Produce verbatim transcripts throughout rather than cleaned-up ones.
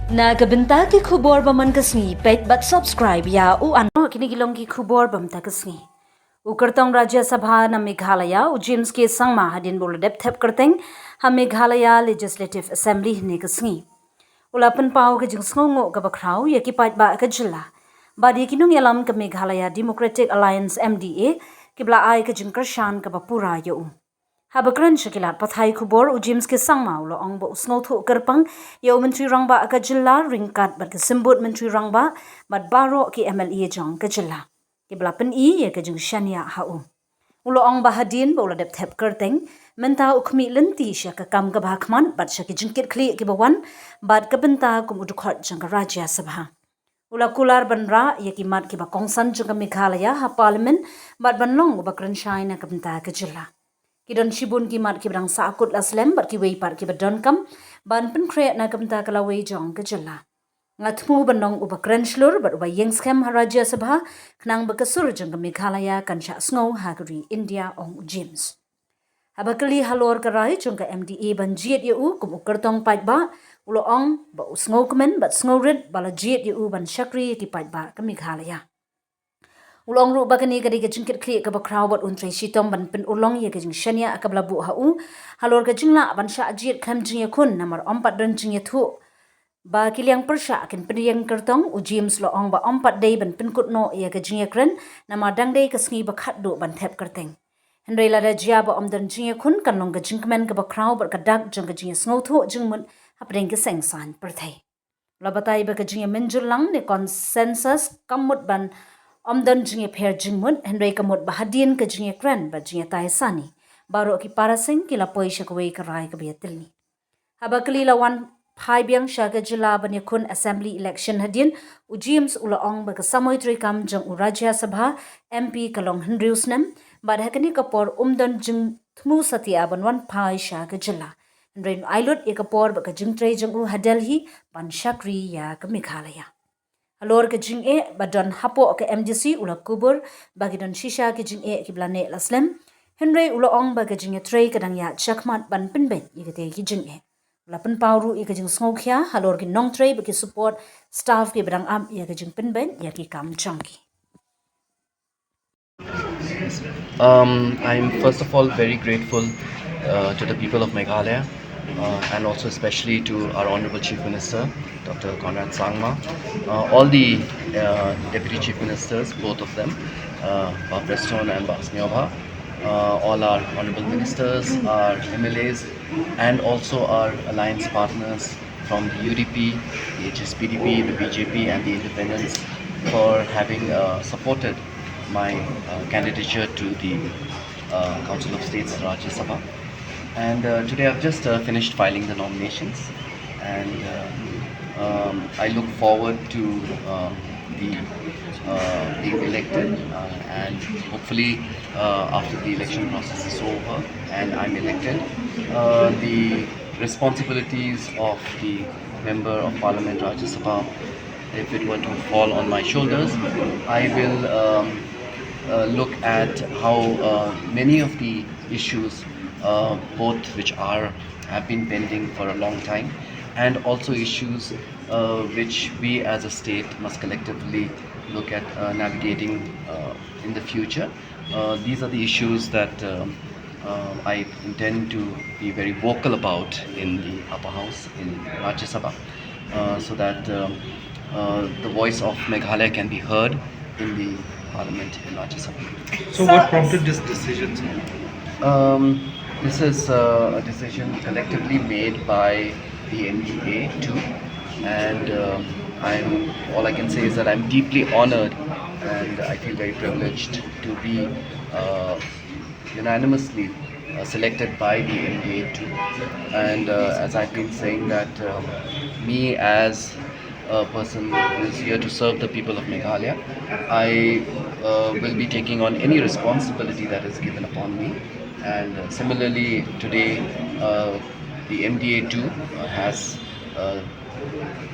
Na ka bynta ki khubor ba man ka sngi, peit bad subscribe ïa u an. Kine ki long ki khubor ba mynta ka sngi. U kyrtong Rajya Sabha na Meghalaya, u James K Sangma, hadien ba u la dep thep kyrteng ha Meghalaya Legislative Assembly hynne ka sngi, u la pynpaw ka jingsngewnguh kaba khraw ïa ki paidbah ka jylla bad ïa ki nongïalam ka Meghalaya Democratic Alliance, M D A, kiba la ai ka jingkyrshan kaba pura ïa u. Haba kren sha ki lad pathai khubor, u James K Sangma u la ong ba u sngewthuh kyrpang ïa u Myntri Rangbah ka jylla ryngkat bad ka symbud Myntri Rangbah bad baroh ki M L A jong ka jylla, kiba la pyni ïa ka jingshaniah ha u. U la ong ba hadien ba u la dep thep kyrteng, mynta u khmih lynti sha ka kam kaba ha khmat bad sha ki jingkitkhlieh kiba wan bad ka bynta kum u dkhot jong ka Rajya Sabha. U la kular ban rah ïa ki mat kiba kongsan jong ka Meghalaya ha Parliament bad ban long uba kren shai na ka bynta ka jylla. Ki don shibun ki mat kiba dang sahkut la slem bad kiwei pat kiba donkam ban pynkhreh na ka bynta ka lawei jong ka jylla. Nga thmu ban long uba kren shlur bad uba ïeng skhem ha Rajya Sabha, khnang ba ka sur jong ka Meghalaya kan shah sngew ha ka ri India, ong u James. Haba kylli halor ka rai jong ka M D A ban jied ïa u kum u kyrtong paidbah, u la ong ba u sngewkmen bad sngewrit ba la jied ïa u ban shakri ïa ki paidbah ka Meghalaya. U la ong ruh ba kane ka dei ka jingkitkhlieh kaba khraw bad un trei shitom ban pynurlong ïa ka jingshaniah kaba la buh ha u halor ka jinglah ban shah jied khlem jingïakhun, namar ym pat don jingïathuh ba ki liang pyrshah kin pynïeng kyrtong. U James u la ong ba ym pat dei ban pynkut noh ïa ka jingïakren, namar dang dei ka sngi ba khatduh ban thep kyrteng. Hynrei lada jia ba ym don jingïakhun, kan long ka jingkmen kaba khraw bad ka dak jong ka jingïasngewthuh jingmut hapdeng ka seng saiñ pyrthei. U la batai ba ka jingïamynjur lang ne consensus kam mut ban ym don jingïapher jingmut, hynrei ka mut ba hadien ka jingïakren bad jingïatai sani, baroh ki para seng ki la poi sha kawei ka rai kaba ïatylli. Haba kylli la wan phai biang sha ka jylla ban ïakhun Assembly election hadien, u James u la ong ba ka samoi treikam jong u Rajya Sabha M P ka long hynriew snem bad ha kane ka por um don jingthmu satia ban wan phai sha ka jylla. Hynrei un ai lut ïa ka por bad ka jingtrei jong u ha Delhi ban shakri ïa ka Meghalaya. Halor ka jingeh ba don hapoh ka M D C, u la kubur ba ki don shisha ki jingeh kiba la neh la slem, hynrei u la ong ba ka jingïatrei ka dang ïaid shakhmat ban pynbeit ïa kitei ki jingeh. U la pynpaw ruh ïa ka jingsngewkhia halor ki nongtrei bad ki support staff kiba dang ap ïa ka jingpynbeit ïa ki kam jong ki. Um, I'm first of all very grateful uh, to the people of Meghalaya uh, and also especially to our Honorable Chief Minister, Doctor Conrad Sangma, uh, all the uh, Deputy Chief Ministers, both of them, uh, Bah Prestone and Bah Sniawbha, uh, all our Honorable Ministers, our M L As, and also our alliance partners from the U D P, the H S P D P, the B J P, and the independents for having uh, supported my uh, candidature to the uh, Council of State's Rajya Sabha. And uh, today I've just uh, finished filing the nominations, and uh, um, I look forward to um, the uh, being elected, uh, and hopefully uh, after the election process is over and I'm elected, uh, the responsibilities of the Member of Parliament Rajya Sabha, if it were to fall on my shoulders, I will um, uh, look at how uh, many of the issues, uh, both which are have been pending for a long time, and also issues uh, which we as a state must collectively look at uh, navigating uh, in the future. Uh, these are the issues that um, uh, I intend to be very vocal about in the upper house in Rajya Sabha, uh, so that um, uh, the voice of Meghalaya can be heard in the parliament in Rajya Sabha. So, what prompted this decision, sir? Um, this is uh, a decision collectively made by the N D A too, and um, I'm all I can say is that I'm deeply honored and I feel very privileged to be uh, unanimously uh, selected by the N D A too. And uh, as I've been saying that um, me as a person who is here to serve the people of Meghalaya, I uh, will be taking on any responsibility that is given upon me. And uh, similarly, today uh, the M D A too uh, has uh,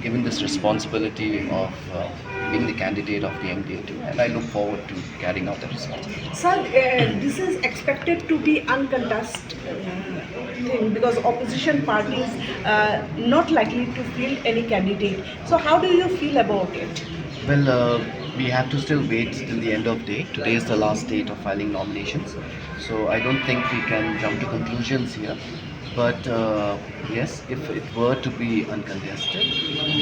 given this responsibility of uh, being the candidate of the M D A two, and I look forward to carrying out that responsibility. Sir, uh, this is expected to be uncontested uh, thing because opposition parties are not likely to field any candidate. So how do you feel about it? Well, uh, we have to still wait till the end of day. Today is the last date of filing nominations, so I don't think we can jump to conclusions here. But uh, yes, if it were to be uncontested,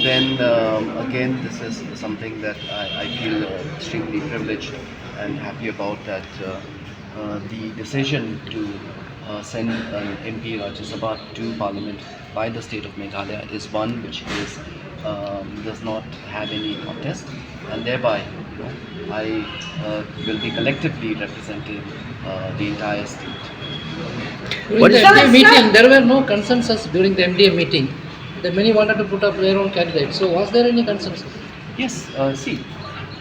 then um, again, this is something that I, I feel uh, extremely privileged and happy about, that uh, uh, the decision to uh, send an M P Rajya Sabha to Parliament by the state of Meghalaya is one which is um, does not have any contest, and thereby, you know, I uh, will be collectively representing uh, the entire state. During the M D A meeting, there were no consensus during the M D A meeting. That many wanted to put up their own candidate. So was there any consensus? Yes, uh, see,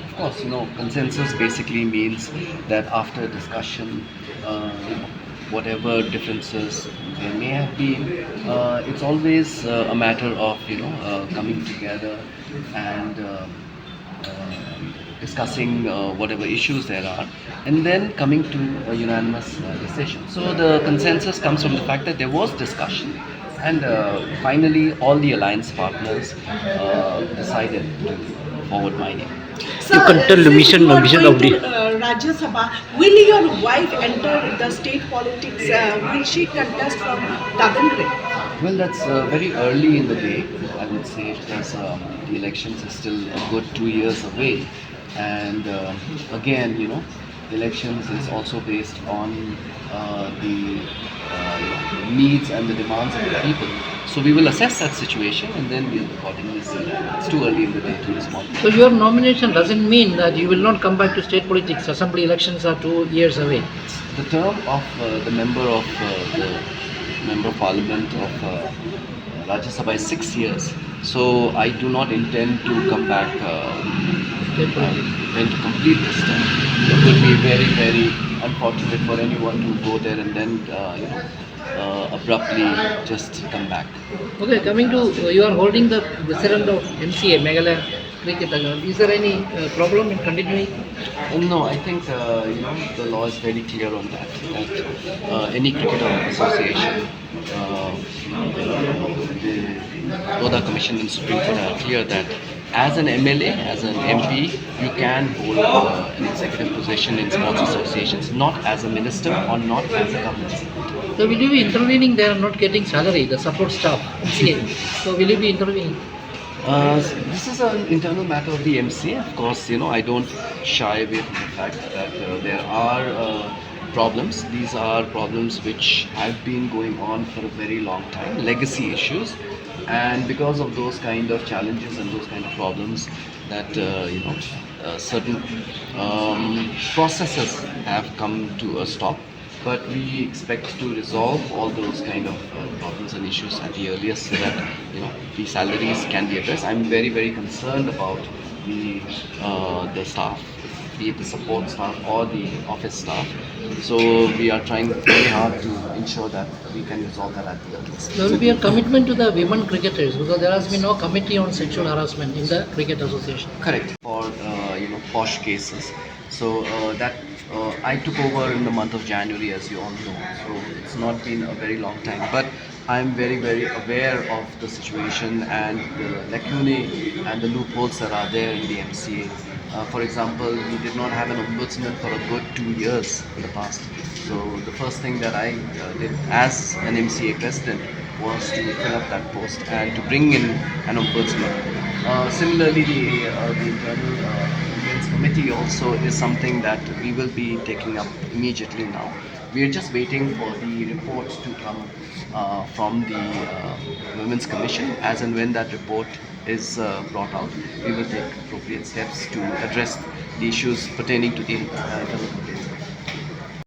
of course, you know, consensus basically means that after discussion, uh, you know, whatever differences there may have been, uh, it's always uh, a matter of, you know, uh, coming together and uh, uh, discussing uh, whatever issues there are, and then coming to a unanimous uh, decision. So the consensus comes from the fact that there was discussion, and uh, finally all the alliance partners uh, decided to forward my name. Sir, since you are going to uh, Rajya Sabha, will your wife enter the state politics? Uh, will she contest from Davangere? Well, that's uh, very early in the day, I would say, because um, the elections are still a good two years away. And um, again, you know, elections is also based on uh, the uh, you know, needs and the demands of the people. So we will assess that situation and then we'll accordingly see. It's too early in the day to respond. So your nomination doesn't mean that you will not come back to state politics. Assembly elections are two years away. The term of uh, the member of uh, the member of parliament of uh, Rajya Sabha is six years. So I do not intend to come back uh, uh, and to complete this term. It would be very, very unfortunate for anyone to go there and then, uh, you know, uh, abruptly just come back. Okay, coming to uh, you are holding the president of M C A, Meghalaya Cricket Association. Is there any uh, problem in continuing? Uh, no, I think uh, you know the law is very clear on that. That uh, any cricket association, uh, the Lodha Commission and Supreme Court are clear that as an M L A, as an M P, you can hold uh, an executive position in sports associations, not as a minister or not as a government secretary. So will you be intervening? They are not getting salary, the support staff, M C A. So will you be intervening? Uh, this is an internal matter of the M C A. Of course, you know, I don't shy away from the fact that uh, there are uh, problems. These are problems which have been going on for a very long time, legacy issues. And because of those kind of challenges and those kind of problems, that, uh, you know, uh, certain um, processes have come to a stop. But we expect to resolve all those kind of uh, problems and issues at the earliest, so that you know the salaries can be addressed. I'm very, very concerned about the uh, the staff, be it the support staff or the office staff. So we are trying very hard to ensure that we can resolve that at the earliest. There will be a commitment to the women cricketers because there has been no committee on sexual harassment in the cricket association. Correct. For uh, you know posh cases. So uh, that uh, I took over in the month of January, as you all know. So it's not been a very long time, but I'm very, very aware of the situation and the lacunae and the loopholes that are there in the M C A. Uh, for example, we did not have an ombudsman for a good two years in the past. So the first thing that I uh, did as an M C A president was to fill up that post and to bring in an ombudsman. Uh, similarly, the, uh, the internal uh, complaints committee also is something that we will be taking up immediately now. We are just waiting for the report to come uh, from the uh, Women's Commission. As and when that report is uh, brought out, we will take appropriate steps to address the issues pertaining to the uh, internal complaints.